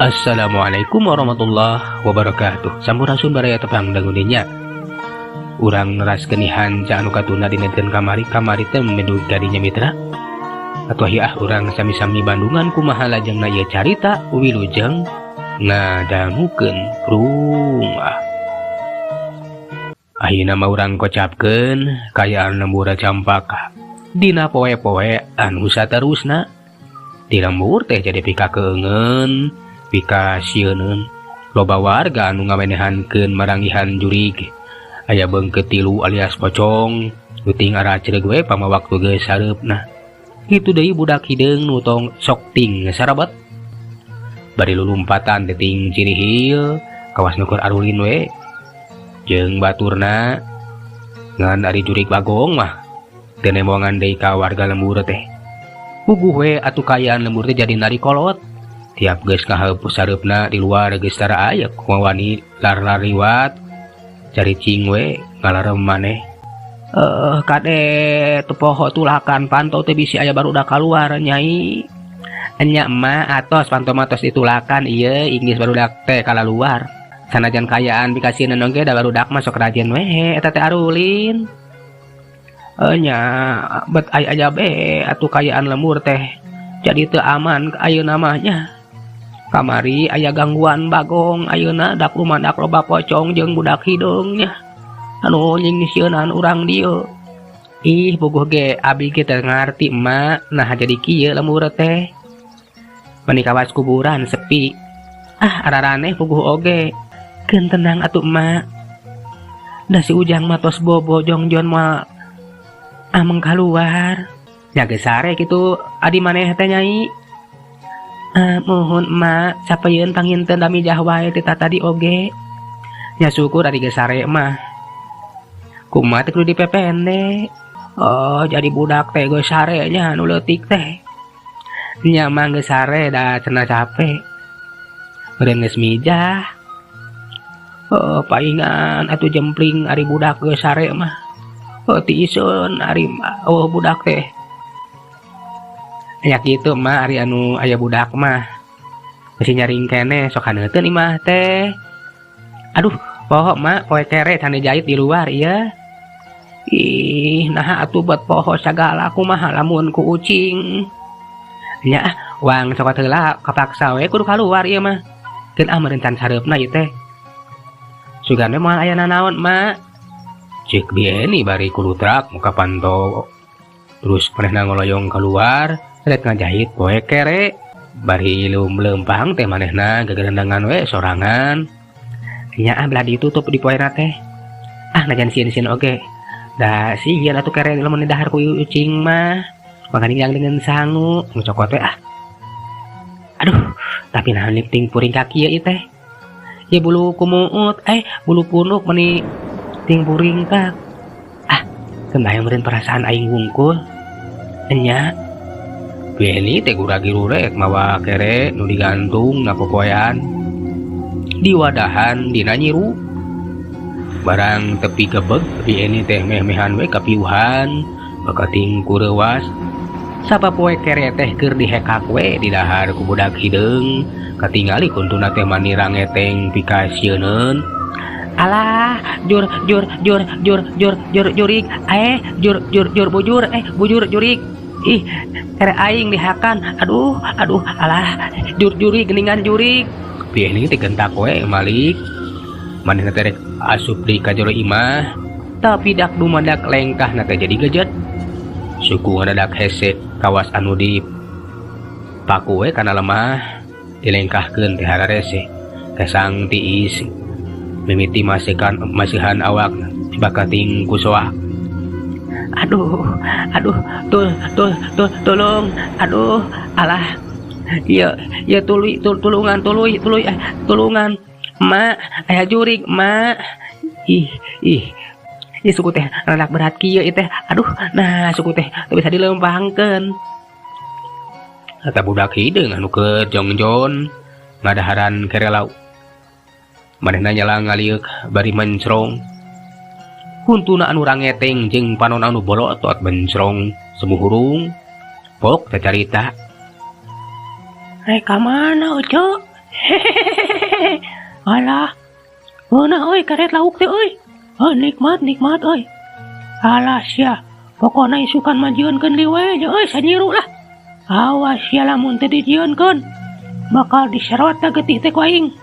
Assalamualaikum warahmatullahi wabarakatuh. Sampurasun, baraya tepang dangu dinya. Urang neraskeun hanca anu katunda dina dinten kamari. Kamari teh menuju kadinya, mitra. Atuh ah, urang sami-sami bandungan kumaha lajengna ieu carita. Wilujeng ngadangukeun. Prung ah. Ayeuna mah urang kocapkeun kaayaan lembur Campaka dina poe-poe anu saterusna. Di lembur teh jadi pikakeungeun, pikasieuneun. Loba warga anu ngawenehankeun maranggihan jurig. Aya beungkeut tilu alias pocong uting aracreug we pama waktu geus sareupna. Kitu deui budak hideung nu tong sok ting sarabat bari lulumpatan ting cirihil kawas nu keur arulin we jeung baturna. Ngan ari jurig bagong mah teu nembongan deui ka warga lembur teh. Puguh we atuh kaayaan lembur teh jadi narikolot. Tiap geus ngaheup sareupna di luar geus tara aya wani lar-lariwat, caricing we ngalarem maneh. Eh, kade teu poho tulakan panto teh, bisi aya barudak kaluar, Nyai. Enya, Emak, atos panto mah tos ditulakan ieu, inggis barudak teh kalaluar. Sanajan kaayaan pikasieun oge, da barudak mah sok rajin we eta teh arulin. Nya bet aya aja be atuh kaayaan lembur teh jadi teu aman ayeuna mah nya. Kamari aya gangguan bagong, ayeuna dak lumadak loba pocong jeung budak hideung nya anu nyingsieunan urang dieu. Ih, puguh ge abi ge teu ngarti, Emak, nah jadi kieu lembur teh. Meni kawas kuburan sepi. Ah, araraneh puguh oge. Keun tenang atuh, Emak. Da si Ujang mah tos bobo jongjon, moal ameng kaluar. Nya geus sare kitu adi maneh teh, Nyai? Muhun, Emak, sapeyeun panginten da mijah wae ti tadi oge. Nya syukur ari geus sare mah. Kumaha teh kudu dipepende. Oh, jadi budak teh geus sare nya nu leutik teh. Nya mah geus sare da cenah cape. Meureun geus mijah. Oh, paingan atuh jempling ari budak geus sare mah. Oh, tiiseun ari oh budak teh. Nya kitu, Emak, ari anu aya budak mah. Masih nyaring keneh, sok haneuteun imah teh. Aduh, poho, Mak, poe kere can dijait di luar ieu. Ih, naha atuh buat poho sagala, kumaha lamun ku ucing. Nya ah, wang cokot heula, kapaksa we kudu kaluar ieu mah. Keun ah, meureun can sareupna ieu teh. Sugan we moal aya nanaon, Mak. Ceuk Bieni bari kulutrak muka panto. Terus manehna ngoloyong keluar rek ngajahit poe kere. Bari leumpang teh manehna gagerendangan we sorangan. Nya ah, belah ditutup di poena teh. Ah, najan sieun-sieun oge. Da sieun atuh kere lamun didahar ku ucing mah. Makanya yang dengan sangu ngecokot we ah. Aduh, tapi naon ting puring kaki ieu teh. Ya bulu kumuut, eh bulu punuk meni ting puringkak. Ah, keun bae meureun perasaan aing wungkul. Enya. Beni teh gura-girurek mawa kere nu digantung na popoean. Diwadahan dina nyiru. Barang tepi gebeg, Bieni teh meh-mehan we kapiuhan, bakating kureuwas. Sapapoe kere teh keur dihekak we didahar ku budak hideung, katingali kuntuna teh mani rangeteng pikasieuneun. Alah, jur jur jur jur jur jur jurig, eh jur jur jur bujur, eh bujur jurig. Ih, kere aing dihakan. Aduh, aduh, alah, jur jurig geuningan jurig. Bieni teh gentak we malik. Manehna teh rek asup deui ka jero imah, tapi dak dumadak lengkahna teh jadi gejet. Suku ngadadak hese kawas anu di paku we kana lemah dilengkahkeun teh hararese. Kesang tiis mimiti masikan masihan awak bakating ku soak. Aduh, aduh, tul tul tul tolong, aduh, alah. Iya, iya, tuluy tul tulungan, tuluy tuluy, eh, tulungan. Mak, aya jurig, Mak. Ih, ih. Ih, suku teh rada berat kieu ieu teh. Aduh, nah suku teh teu bisa dileumpangkeun. Eta budak hideung anu keur jongjon ngadaharan kere lauk. Manehna nyala ngalieuk bari mencrong. Huntuna anu rangeteng jeung panon anu bolotot mencrong sumuhurung. Pok teh carita. Rek ka mana, Ucu? Hehehehe. Alah. Ngeunah euy keret lauk teh euy. Heuh nikmat nikmat euy. Alah sia, pokona isukan mah jieunkeun deui we nya euy sanyiru lah. Awas sia lamun teu dijieunkeun. Bakal diserot ta getih teh ku aing.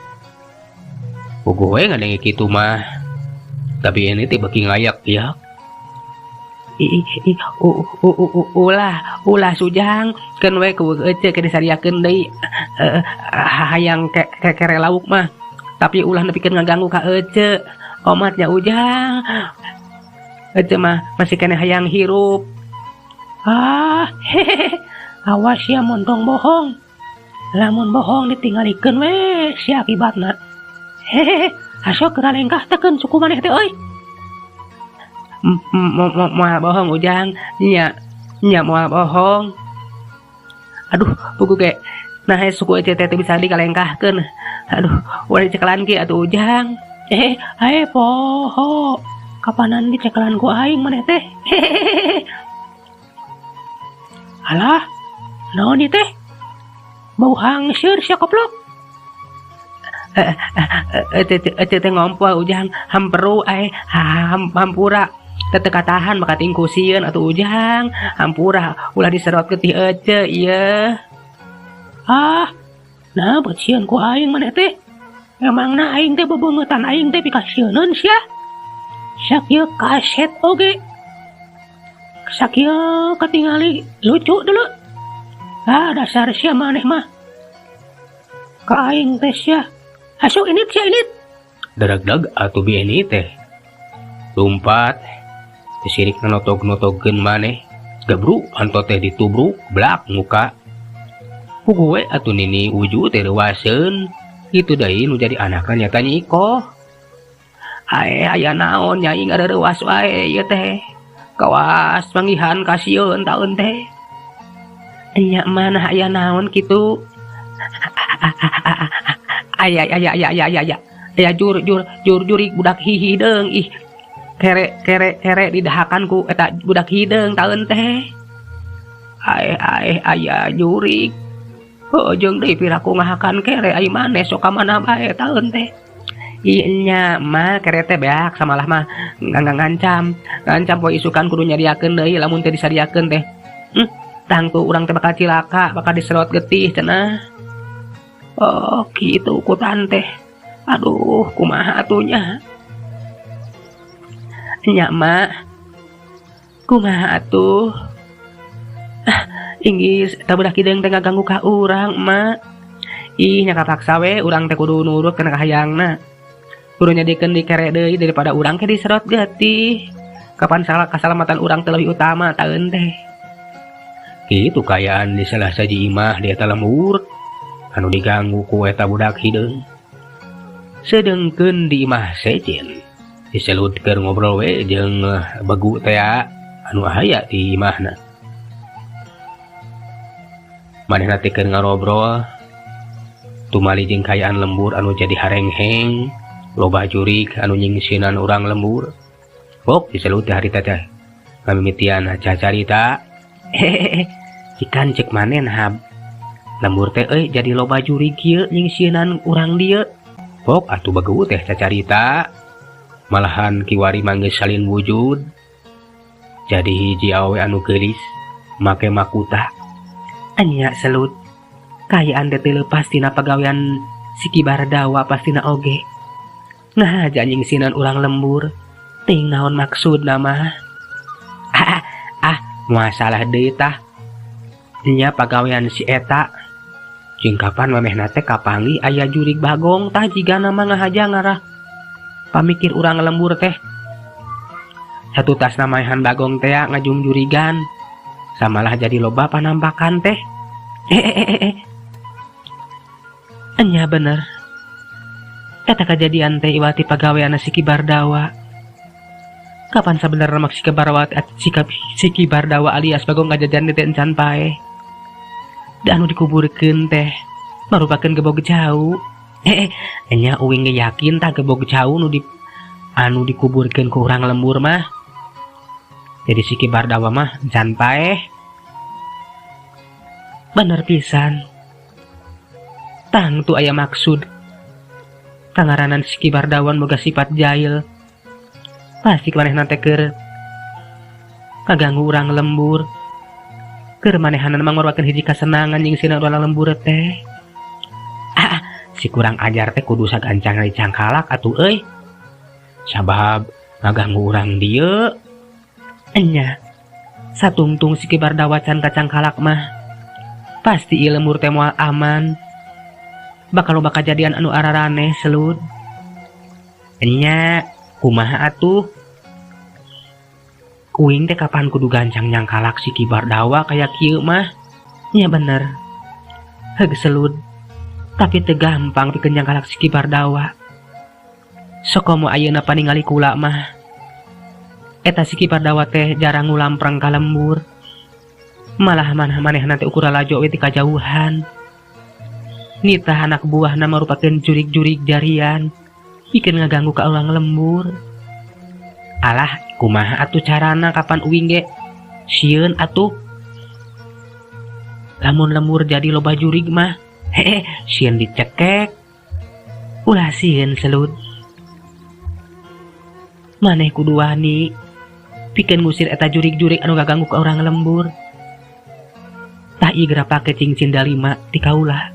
Puguh we ngadenge kitu mah. Tapi ini teh beuki ngayak-yak. Ulah ulah sujang keun we ku ece ke disariakeun deui hayang kere lauk mah tapi ulah nepikeun ngaganggu ka ece omat nya ujang ece mah masih keneh hayang hirup. Ah hehehe awas sia mun tong bohong lamun bohong ditinggalikeun we sia akibatna hehehe asok geura lengkah tekeun suku maneh teh euy. Moal bohong ujang nya nya moal bohong. Aduh puguh ge nah suku ece teh bisa dikalengkahkeun. Aduh ulah dicekelan kieu atuh ujang. Eh ae poho kapanan dicekelan ku aing maneh teh. Hehehe. Alah naon ieu teh bau hangseur sia koplok. Ece teh ngompol ujang hamperu ae hampura teu teu katahan maka tingku sieun atuh ujang hampura ulah diserot getih ece ieu. Ah nah bet sieun ku aing maneh teh emangna aing teh bebeungetan aing teh pikasieuneun sia sakieu kaset oge sakieu katingali lucu dulu. Ah dasar sia maneh mah ka aing teh sia asuk init sia init. Daragdag atuh bi ini teh lumpat sirik notog-notogkeun maneh gebruk panto teh ditubruk blak muka puguh we atuh nini uju teh reuaseun kitu deui nu jadi anakna nyata Nyi Ikoh. Ae aya naon nyai ngareurewas wae ieu teh kawas manggihan kasieun taun teh nya mana aya naon kitu. Aya aya aya aya aya aya aya jur jur jur jurig budak hihideung ih kere kere kere didahakan ku eta budak hideung taun teh. Ae ae aya jurig heuh jeung deui piraku ngahakan kere ai maneh sok ka mana bae taun teh. Ih nya mah kere teh beak samalah mah ngancam ngancam poe isukan kudu nyadiakeun deui lamun teu disadiakeun teh. Tangtu urang teh bakal cilaka bakal diserot getih cenah. Oh gitu ukuran teh. Aduh kumaha atuh nya. Nya mak kumaha atuh. Ah inggis eta budak hideung teh ngaganggu ka urang mak. Ih nya kapaksa we urang teh kudu nurut kana kahayangna. Kudu nyadikeun dikere deui daripada urang ke diserot getih. Kapan salah kasalamatan urang teh leuwih utama taeun teh. Kitu kaayaan di salah saji imah di eta lembur anu diganggu ku eta budak hideung. Sedengkeun di imah sejen diselut keur ngobrol we jeung begu teh anu aya di imahna. Manehna teh keur ngarobrol tumali jeung kaayaan lembur anu jadi harengheng loba jurig anu nyingsieunan urang lembur. Bok diselut teh harita teh ngamimitian cacarita. Hehehe ikan cek maneh nah lembur teh euy jadi loba jurig kieu nyingsieunan urang dieu. Pok atuh begu teh cacarita malahan kiwari mah geus salin wujud jadi hiji awewe anu geulis make makuta. Anya selut kaayaan teh teu leupas tina pagawean si Ki Bardawa pastina oge. Ngahaja nyingsieunan urang lembur ting naon maksudna mah. Ah, ah moal salah deui tah nya pagawean si eta. Jeung kapan mamehna teh kapanggih aya jurig bagong tah jigana mah ngahaja ngarah pamikir urang lembur teh. Satu tasna maehan bagong teh ngajung jurigan samalah jadi loba panampakan teh. Enya bener eta kajadian teh iwati pagaweanna si Ki Bardawa. Kapan sabenerna mah si Ki Bardawa si Ki Bardawa alias bagong kajajan teh encan paeh. Da anu dikuburkeun teh marupakeun gebog jauh. Enya uing ge yakin tah gebog jauh nu di anu dikuburkeun ku urang lembur mah. Jadi si Ki Bardawa mah encan paeh. Bener pisan. Tangtu aya maksud. Kangaranan si Ki Bardawan boga sifat jail. Pasti manehna teh keur ngaganggu urang lembur. Keur manehanna mangmarupakeun hiji kasenangan jeung sina urang lembur teh. Ah, si kurang ajar teh kudu sagancang dicangkalak atuh euy. Sabab ngaganggu urang dieu. Enya. Satungtung si Ki Bardawa can kacangkalak mah. Pasti ieu lembur teh moal aman. Bakal loba kajadian anu araraneh selud. Enya, kumaha atuh? Kuing teh kapan kudu gancang nyangkalak si Ki Bardawa kaya kieu mah? Nya bener. Heug selud. Tapi teu gampang pikeun nyangkalak si Ki Bardawa. Sokomo ayeuna paningali kula mah. Eta si Ki Bardawa teh jarang ngulampreng ka lembur. Malah manah manehna teh ukur lalajo we ti kajauhan. Nitah anak buahna marupakeun jurig-jurig jarian pikeun ngaganggu ka urang lembur. Alah, kumaha atuh carana kapan uing ge sieun atuh. Lamun lembur jadi loba jurig mah, heeh, sieun dicekek. Ulah sieun selud. Maneh kudu wani pikeun ngusir eta jurig-jurig anu ngaganggu ka urang lembur. Tah ieu geura pake cincin dalima ti kaula.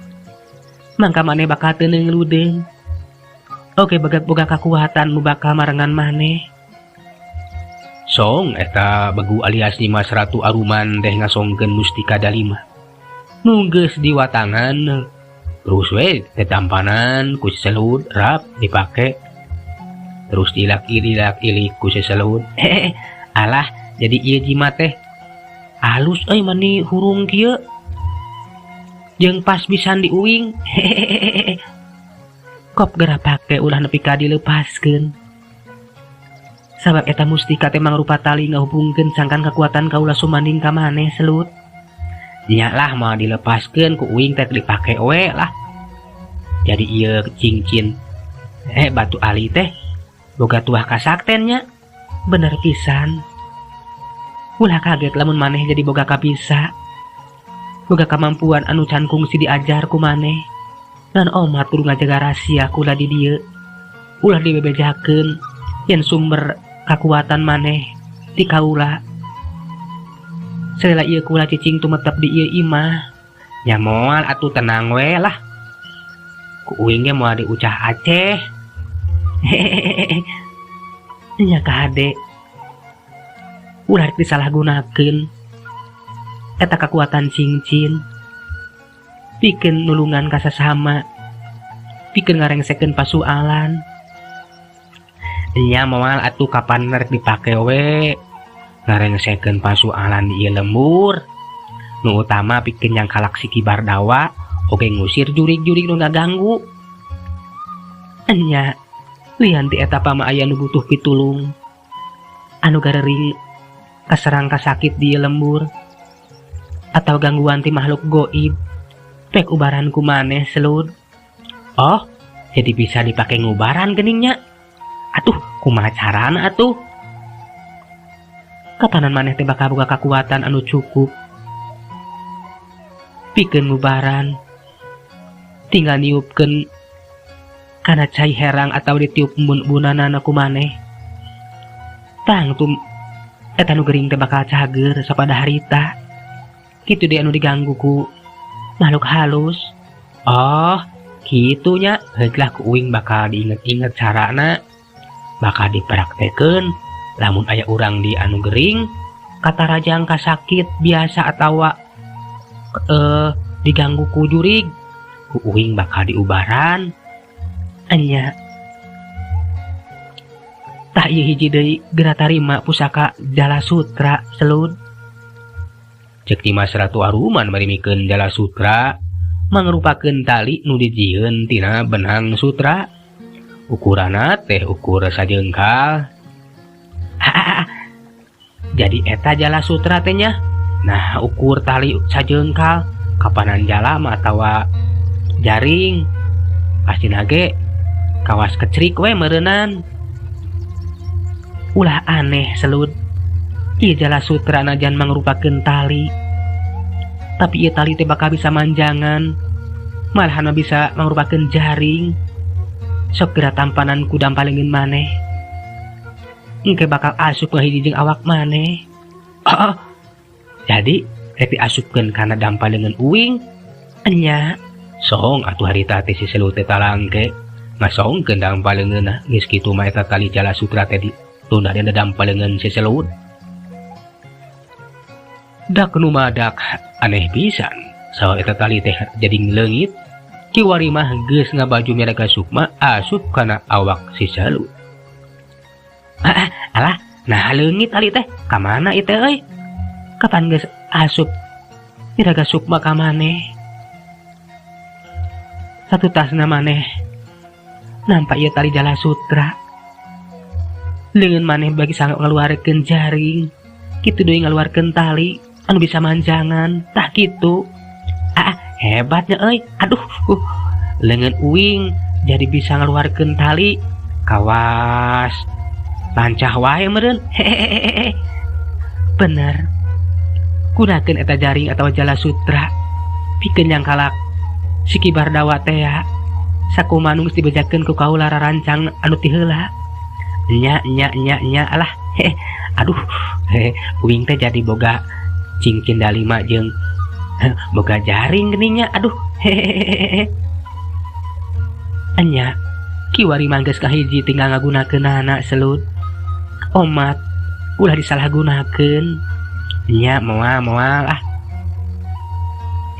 Mangka maneh bakal teu leudeng. Oke boga kakuatan nu bakal marengan maneh. Song eta begu alias Nyimas Ratu Aruman teh ngasongkeun mustika dalima. Nu geus diwatangan terus we tetampanan ku si Selud rap dipake. Terus dilak-ilak-ilik ku si Selud. Hehehe, alah jadi ieu jimat teh halus euy mani hurung kieu. Jeung pas pisan diuing. Hehehe. Kop geura pake ulah nepi ka dileupaskeun. Sabab eta mustika teh mangrupa tali ngahubungkeun sangkan kakuatan kaula sumanding ka maneh Selut. Nya lah moal dilepaskeun ku uing teh dipake we lah. Jadi ieu cincin batu ali teh boga tuah kasakten nya. Bener pisan. Ulah kaget lamun maneh jadi boga kabisa. Boga kamampuan anu can kungsi diajar ku maneh. Dan omat kudu ngajaga rahasia kula di dieu. Ulah dibebejakeun yen sumber kakuatan maneh ti kaula. Salila ieu kula cicing tumetep di ieu imah. Nya moal atuh tenang we lah. Ku uing ge moal diucah Aceh. Hehehe. Nya kahade. Ulah rek disalahgunakeun. Eta kakuatan cincin. Pikeun nulungan ka sasama. Pikeun ngarengsekeun pasualan. Nya moal atuh kapan rek dipake we. Ngarengsekeun pasualan di ieu lembur. Nu utama pikeun nyangkalak si Ki Bardawa oge ngusir jurig-jurig nu ngaganggu. Enya lian ti eta pama aya nu butuh pitulung. Anu garering kaserang kasakit di ieu lembur atau gangguan ti makhluk goib. Pek ubaran ku maneh Selud. Oh, jadi bisa dipake ngubaran geningnya. Atuh, kumaha carana atuh? Kapanan maneh teh bakal boga kakuatan anu cukup pikeun ngubaran. Tinggal niupkeun kana cai herang atau ditiup embun-embunanana ku maneh. Tangtu eta nu gering teh bakal cager sapada harita. Kitu deui anu diganggu ku makhluk halus. Oh, kitunya. Heuglah ku uing bakal diinget-inget carana. Bakal dipraktekeun lamun aya urang di anu gering katarajang kasakit biasa atawa diganggu ku jurig, ku uing bakal diubaran. Enya. Tah ieu hiji deui geura tarima pusaka Jala Sutra Selud. Cek Nyimas Ratu Aruman bari mikeun Jala Sutra mangrupakeun tali nu dijieun tina benang sutra. Ukuranna teh ukur sajengkal. Jadi eta Jala Sutra teh nya. Nah, ukur tali sajengkal kapanan jala mah atawa jaring. Pastina ge kawas kecrik we meureunnan. Ulah aneh Selud. Ieu Jala Sutra najan mangrupakeun tali. Tapi ieu tali teh bakal bisa manjangan. Malahan mah bisa mangrupakeun jaring. Sok geura tampanan ku dampaleungeun maneh. Engke bakal asup ngahiji jeung awak maneh. Oh, jadi rek diasupkeun kana dampaleungeun uing? Enya. Song atuh harita teh si Selut teh talangke ngasongkeun dampaleungeunna. Geus kitu mah eta tali jala sutra teh ditunda dina dampaleungeun si Selut. Dak nu madak aneh pisan, saur eta tali teh jadi leungit. Kiwari mah geus ngabaju Miraga Sukma asup kana awak si Selut. Ah, alah, nah leungit tali teh ka mana ieu teh euy? Kapan geus asup Miraga Sukma ka maneh? Satu tasna maneh nampak ieu tali jala sutra. Leungeun maneh bagi sanggup ngaluarkeun jaring, kitu deui ngaluarkeun tali anu bisa manjangan, tah kitu. Ah, hebatnya euy. Aduh, leungeun uing jadi bisa ngaluarkeun tali. Kawas lancah wae meureun. Hehehe. Bener. Gunakeun eta jaring atawa jala sutra pikeun nyangkalak si Ki Bardawa teh ya. Sakumaha nu geus dibejakeun ku kaula rarancang anu ti heula. Nya nya nya nya alah. Heh. Aduh, hehe, uing teh jadi boga cincin dalima jeung boga jaring geuning nya. Aduh, hehehe. Enya, kiwari mah geus kahiji tinggal ngagunakeunana Selut. Omat, ulah disalahgunakeun. Nya moal moal ah.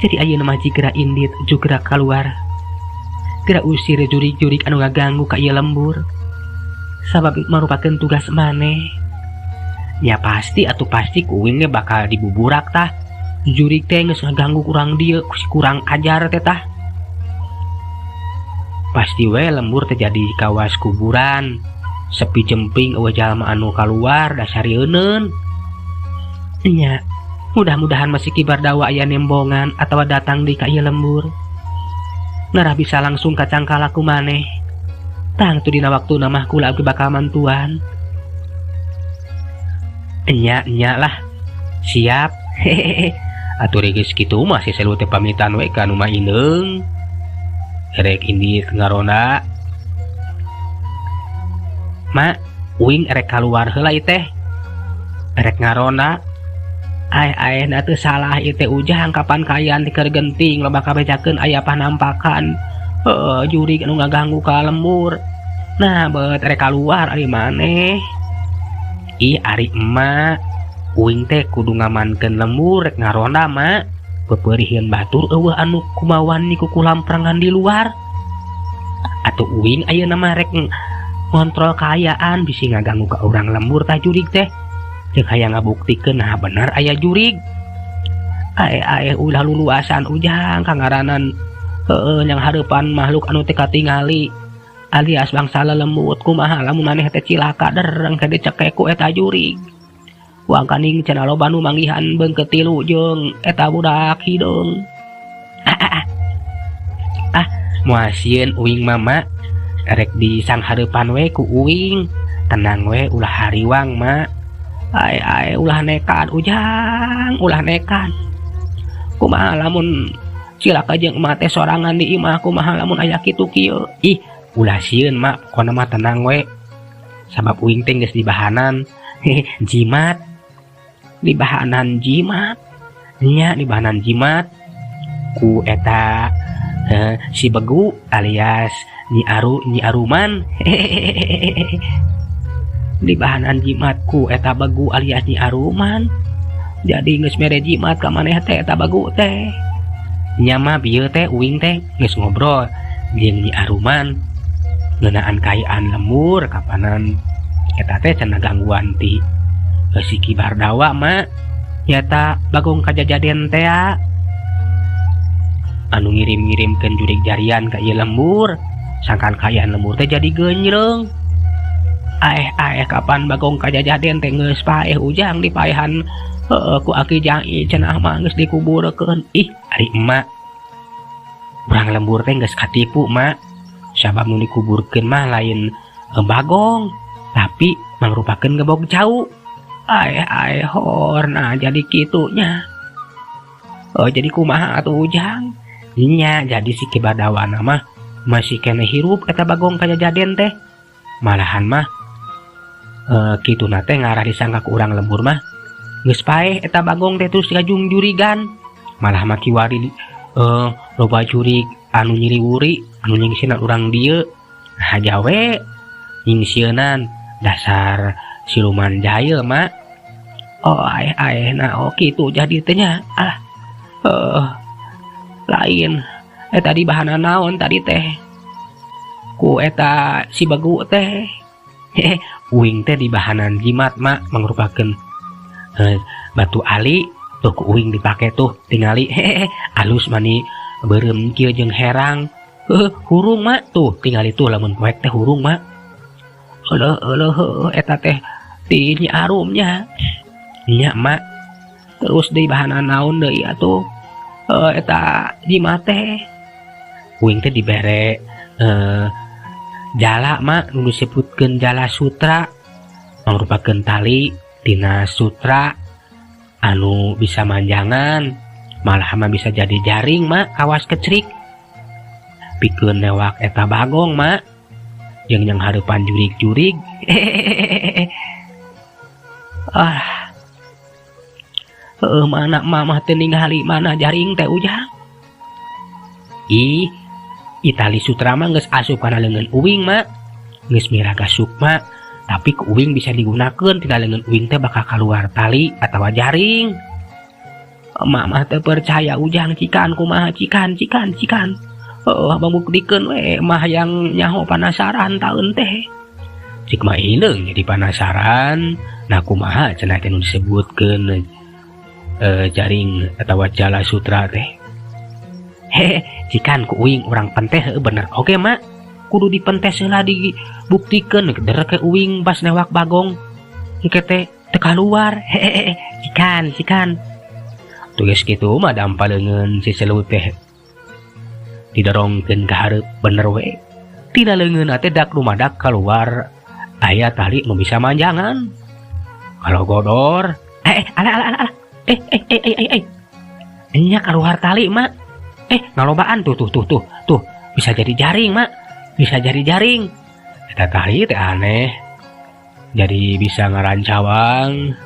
Jadi ayeuna mah jigera indit jugra kaluar. Geura usir jurig-jurig anu ngaganggu ka ieu lembur. Sabab marupakeun tugas maneh. Ya pasti atuh pasti ku uing ge bakal dibuburak tah. Jurig teh geus ngaganggu kurang dieu, kurang ajar teh tah. Pasti we lembur teh jadi kawas kuburan. Sepi jemping eueuh jalma anu kaluar dasar rieunneun. Nya, mudah-mudahan masih Ki Bardawa aya nembongan atawa datang di ka ieu lembur. Ngarah bisa langsung kacangkala ku maneh. Tangtu dina waktuna mah kula abdi bakal mantuan. Enya enya lah. Siap. Hehehe. Atuh geus kitu mah si Selut teh pamitan we ka nu indeung. Erek indit ngaronda. Ma, uing erek kaluar heula ieu teh. Erek ngaronda. Aeh aeh da teu salah ieu teh Ujang, kapan kaayaan teh keur genting loba kabejakeun aya panampakan. Heueuh, jurig anu ngaganggu ka lembur. Nah, beut erek kaluar ari maneh. Ih, ari emak, uing teh kudu ngamankeun lembur rek ngaronda, Mak. Pepeuriheun batur eueuh anu kumawan ni kukulamprangan di luar. Atuh uing ayeuna mah rek ngontrol kaayaan bisi ngaganggu ka urang lembur tah jurig teh. Jeung hayang ngabuktikeun nah bener aya jurig. Aeh aeh ulah luluasan Ujang kangaranan heueuh yang hareupan makhluk anu teu katingali alias bangsa lelembut. Kumaha lamun maneh teh cilaka dereng teh dicekek ku eta jurig. Wangkaning cenah loba nu manggihan beungkeut tilu jeung eta budak hideung. Ah, ah, ah. Ah, moal sieun uing mama, rek di sanghareupan we ku uing. Tenang we ulah hariwang, Mak. Ae ae ulah nekat Ujang, ulah nekat. Kumaha lamun cilaka jeung emak teh sorangan di imah, kumaha lamun aya kitu kieu? Ih, ulah sieun, Mak, pokona mah tenang we. Sabab uing teh geus dibahanan jimat. Dibahanan jimat. Nya dibahanan jimat ku eta si Begu alias Nyi Aru, Nyi Aruman. Dibahanan jimat ku eta Begu alias Nyi Aruman. Jadi geus mere jimat ka maneh teh eta Begu teh. Nya mah bieu teh uing teh geus ngobrol jeung Nyi Aruman ngeunaan kaayaan lembur kapanan eta teh cenah gangguan ti si Ki Bardawa, Mak. Nyata Bagong kajajaden teh anu ngirim-ngirimkeun jurig jarian ka ieu lembur, sangkan kaayaan lembur teh jadi geunjreung. Aeh aeh kapan Bagong kajajaden teh geus paeh Ujang, dipaehan heueuh ku Aki Jai cenah mah geus dikuburkeun. Ih, ari emak, urang lembur teh geus katipu, Mak. Sabab nu dikuburkeun mah lain Bagong, tapi mangrupakeun gebog cau. Aeh aeh hor, nah jadi kitunya. Oh, jadi kumaha atuh Ujang? Nya jadi si Ki Badawana mah masih keneh hirup eta Bagong Kajajaden teh. Malahan mah kituna teh ngarah disangka ku urang lembur mah geus paeh eta Bagong teh terus ngajungjurigan. Malah mah kiwari loba jurig anu nyiriwuri anu nyingsieunan urang dieu. Nah jawe nyingsieunan dasar siluman jahil mak. Oh aeh aeh nah oh kitu jadi teh nya. Ah lain tadi bahana naon tadi teh ku eta si Begu teh. Uing teh di bahanan jimat mak mangrupakeun batu ali tuh ku uing dipake tuh tingali hehehe alus mani beureum kieu jeung herang hurung mak tuh tingali tuh lamun poek teh hurung mak. Euleuh euleuh heueuh eta teh ti Nyi Arum nya. Nya mak terus deui bahanan naon deui atuh eta jimat teh. Uing teh dibere jala mak nu disebutkeun jala sutra mangrupakeun tali tina sutra anu bisa manjangan malah mah bisa jadi jaring mak kawas kecrik pikeun newak eta Bagong mak jeung yang hareupan jurig-jurig. Ah heueuh mana mah teu ningali mana jaring teh Ujang. Ih Itali sutra mah geus asup kana leungeun uing mak geus miraga sukma tapi ku uing bisa digunakeun tina leungeun uing teh bakal kaluar tali atawa jaring. Emak mah teu percaya Ujang cikan kumaha cikan cikan cikan. Heueuh mambuktikeun we mah yang nyaho panasaran taeun teh. Cik mah ineung jadi panasaran nah kumaha cenah teh nu disebutkeun jaring atawa jala sutra teh. Hehe cikan ku uing urang penteh heueuh bener oge mak kudu dipentes heula dibuktikeun der ke uing pas newak Bagong engke teh teu kaluar. Hehehe cikan cikan. Tugas kitu mah dampa leungeun si Selut teh didorongkeun ka hareup bener we tina leungeunna teh dak lumadak kaluar aya tali nu bisa manjangan kalau godor alah alah alah nya kaluar tali mak ngalobaan tuh tuh tuh tuh tuh bisa jadi jaring mak bisa jadi jaring eta tali teh aneh jadi bisa ngarancawang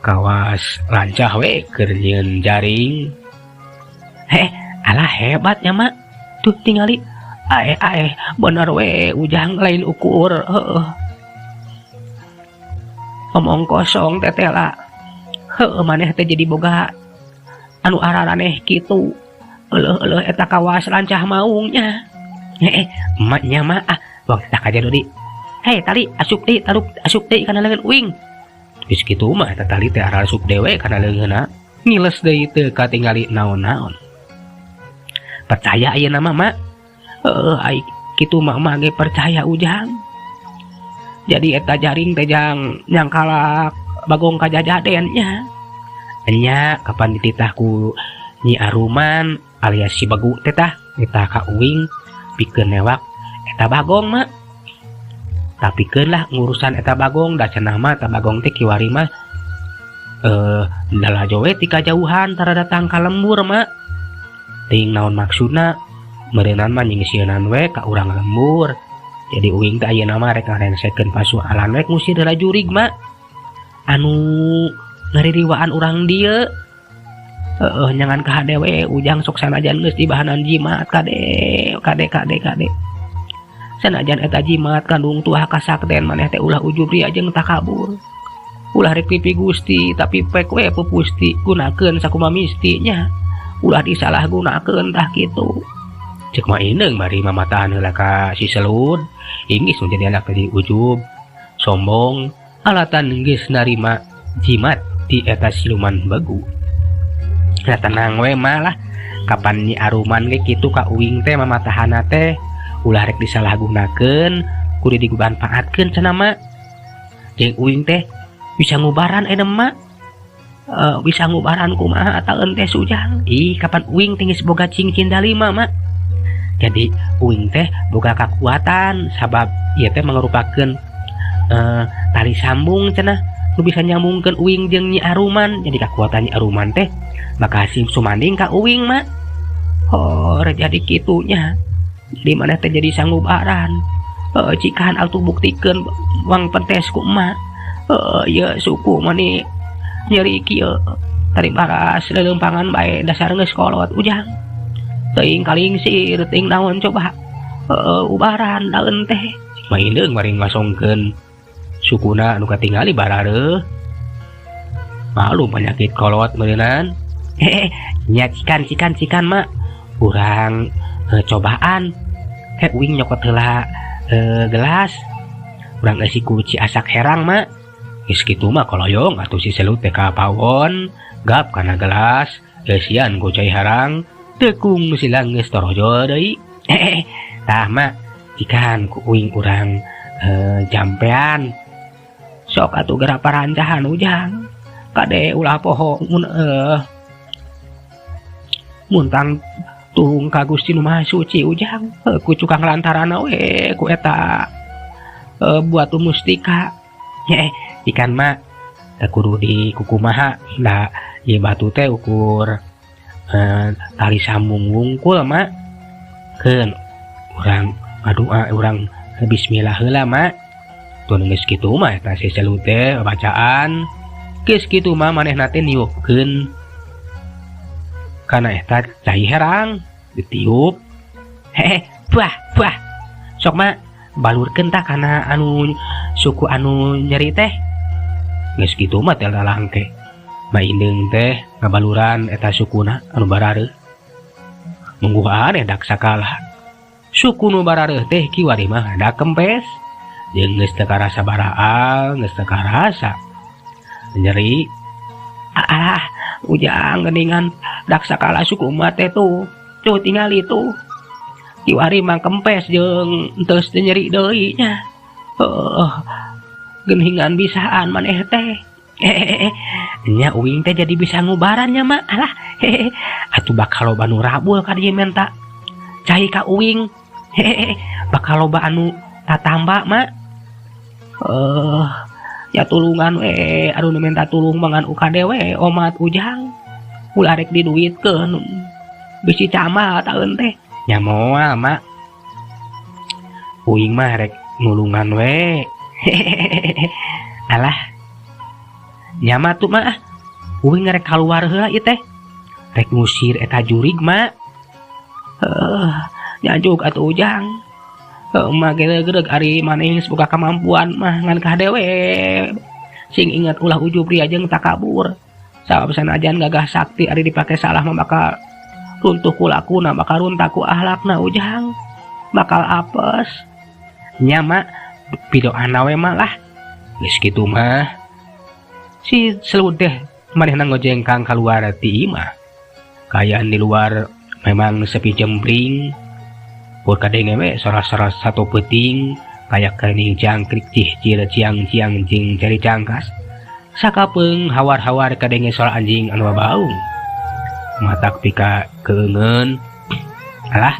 kawas lancah we keur nyieun jaring. Alah hebatnya mak tuh tingali aeh aeh bener we Ujang lain ukur heueuh omong kosong tetela heueuh maneh teh jadi boga anu araraneh kitu. Euleuh euleuh eta kawas lancah maungnya. Heeh emak nya mah ah waktu tak aja Dodi. Hei tali asup deui taluk asup deui kana leungeun uing. Geus kitu mah eta tali teh arasup dewe kana leungeunna ngiles deui teu katingali naon-naon. Percaya ayeuna mah mak. Heueuh ai kitu mah mah ge percaya Ujang. Jadi eta jaring teh jang nyangkalak Bagong Kajajaden nya. Nya kapan dititah ku Nyi Aruman alias si Begu teh tah nitah ka uing pikeun newak eta Bagong mak. Tapi keun lah ngurusan eta Bagong da cenah mah eta Bagong teh kiwari mah lalajo we ti kajauhan tara datang ka lembur mak. Teuing naon maksudna meureunan mah nyingsieunan we ka urang lembur. Jadi uing teh ayeuna mah rek ngarengsekeun pasualan we ngusir heula jurig mak anu ngaririwaan urang dieu. Heeh nyangan ka hade we Ujang sok sanajan geus dibahanan jimat kade kade kade kade. Sanajan eta jimat kandung tuah kasakten maneh teh ulah ujub ria jeung takabur. Ulah rek pipi Gusti tapi pek we pupusti gunakeun sakumaha misti nya. Ulah disalahgunakeun tah kitu. Cek mah ineung bari mamatahan heula ka si Selud inggis nu jadi anak teh ujub sombong alatan geus narima jimat di eta siluman begu. Nah tenang we malah kapan Nyi Aruman ge kitu ka uing teh mamatahana teh ulah rek disalahgunakeun kudu dimanfaatkeun cenah mak. Jeung uing teh bisa ngubaran eta mak. Bisa ngubaran kumaha taeun teh Sujang. Ih kapan uing teh geus boga cincin dalima mak. Jadi uing teh boga kakuatan sabab ieu teh mangrupakeun tali sambung cenah nu bisa nyambungkeun uing jeung Nyi Aruman. Jadi kakuatan Nyi Aruman teh maka hasim sumanding ka uing mak. Oh, jadi kitunya. Jadi maneh teh jadi sanggubaran. Cikan atuh buktikeun wang pentes ku emak. Ieu suku mani nyeri kieu. Tari baras leuleumpangan bae dasar geus kolot ujang. Teuing kalingsir teuing naon coba. Ubaran daun teh. Mak Indeung bari ngasongkeun sukuna nu katingali barareuh. Malu penyakit kolot meureunan. Hehe, nya cikan cikan cikan mak. Urang cobaan. Heh uing nyokot heula gelas. Urang eusi ku ci asak herang mak. Geus kitu mah koloyong atuh si Selut teh ka pawon, gap kana gelas, eusian ku cai herang, tekung silang geus torojol deui. Hehe, tah mak, cikan ku uing urang jampean. Sok atuh geura parancahan ujang. Kade ulah poho mun muntang tulung ka Gusti Nu Maha Suci ujang. Ku cukang lantaran we ku eta buat mustika. Ikan mak teu kudu di kukumaha da ieu batu teh ukur tali sambung wungkul mak. Keun urang ngadua urang bismillah heula mak. Tun geus kitu mah eta si Selut teh bacaan. Geus kitu mah manehna teh niupkeun kana eta cai herang ditiup. Hehe, bah bah. Sok mak balurkeun tah kana anu suku anu nyeri teh. Geus kitu mah teh lalangke. Mak Indeung teh ngabaluran eta sukuna anu barareuh. Mungguh aneh dak sakala. Suku nu barareuh teh kiwari mah dak kempes. Jeung geus teu karasa baraal, geus teu karasa nyeri. Ah, ujang geuningan dak sakala suku mah teh tuh. Tuh tingali tuh. Kiwari mah kempes jeung enteus teu nyeri deui nya. Heuh. Geuningan bisaan maneh teh. Hehehe. Nya uing teh jadi bisa ngubaran nya mak. Alah, hehehe. Atuh bakal loba nu rabul ka dieu menta cai ka uing. Hehehe. Bakal loba anu tatamba mak. Ya tulungan we, anu nu minta tulung mangan ukade we omat ujang. Ulah rek diduitkeun. Bisi camal taeun teh. Nya moal mak. Uing mah rek nulungan we. Hehehe. Alah. Nya mah tuh mah. Uing rek kaluar heula ieu teh. Rek ngusir eta jurig mak. Nyajuk atuh ujang. Mah gereug ari maneh geus boga kamampuan mah ngan kade we. Sing inget ulah ujub ria jeung takabur. Sabab sanajan gagah sakti ari dipake salah mah bakal runtuh ku lakuna, bakal runtak ku ahlakna ujang. Bakal apes. Nya mak pidoana we mah lah. Geus kitu mah. Si Selut teh manehna ngojengkang kaluar ti imah. Kaayaan di luar memang sepi jempling. Pur kadenge we sora-sora satu peuting kaya kening jangkrik cihcir ciang-ciang jeung ceri cangkas. Sakapeung hawar-hawar kadenge sora anjing anu babaung. Matak pika keungeun. Alah,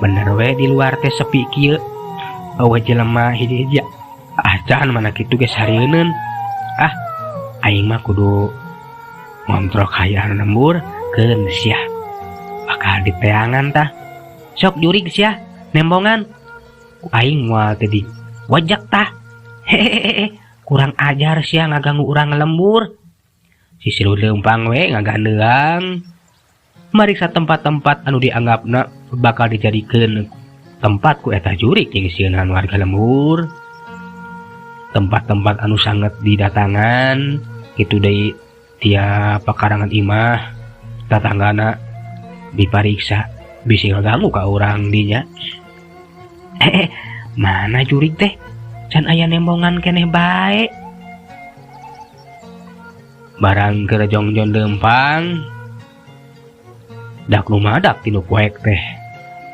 bener we di luar teh sepi kieu. Eueuh jelema hiji-hiji. Ah, can mana kitu ge sarieun. Ah, aing mah kudu ngontrol hayang lembur keun sia. Bakal diteangan tah. Sok jurig sia nembongan. Ku aing moal teh di wajak tah. Hehehe, kurang ajar sia ngaganggu urang lembur. Si Selut leumpang we ngagandeang. Mariksa tempat-tempat anu dianggapna bakal dijadikeun tempat ku eta jurig jeung sieunan warga lembur. Tempat-tempat anu sangat didatangan kitu deui tiap pakarangan imah tatanggana dipariksa bisi ngaganggu ka urang dinya. Mana jurig teh? Can aya nembongan keneh bae. Barang keur jongjon leumpang dak lumadak tinu poek teh.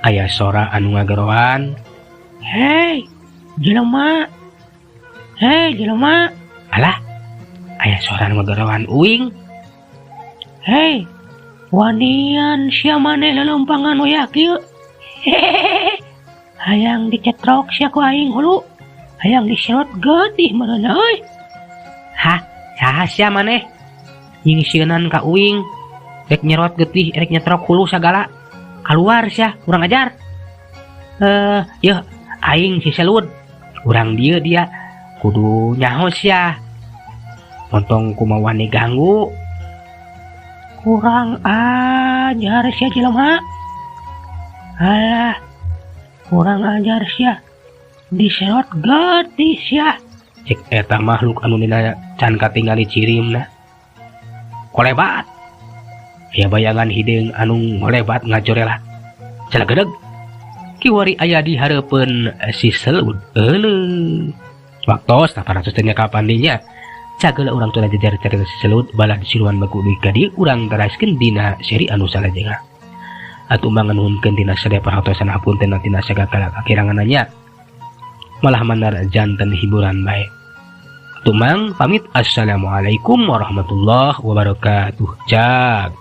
Aya sora anu ngageroan. Hei, jelema. Hei, jelema. Alah, aya sora anu ngageroan uing. Hei, wanian sia maneh leuleumpangan we kieu. Hehehe. Hayang dicetrok sia ku aing hulu. Hayang diserot getih meureun euy. Hah, saha sia maneh? Nyingsieunan ka uing. Rek nyerot getih, rek nyetrok hulu sagala. Kaluar sia, kurang ajar. Eh, yeuh aing si Selud. Urang dieu dia kudu nyaho sia. Montong kumaha wani ganggu. Kurang ajar sia jelema. Alah, kurang ajar sia. Diserot getih sia. Cek eta makhluk anu dina can katingali cirimna. Kolebat. Aya bayangan hideung anu ngolebat ngajorelat. Celegedeg. Kiwari aya di hareupeun si Selud. Euleuh. Waktos 800 teh kapan dinya. Cagela urang tuna jejer carita si Selud balad siluman begu dugi ka dieu urang teraskeun dina seri anu salajengna. Atuh manganuhunkeun tina sadaya perhatosan, hapunten tina sagala kakiranganna, malah mandar janten hiburan bae. Atuh Mang pamit, assalamualaikum warahmatullahi wabarakatuh. Cag.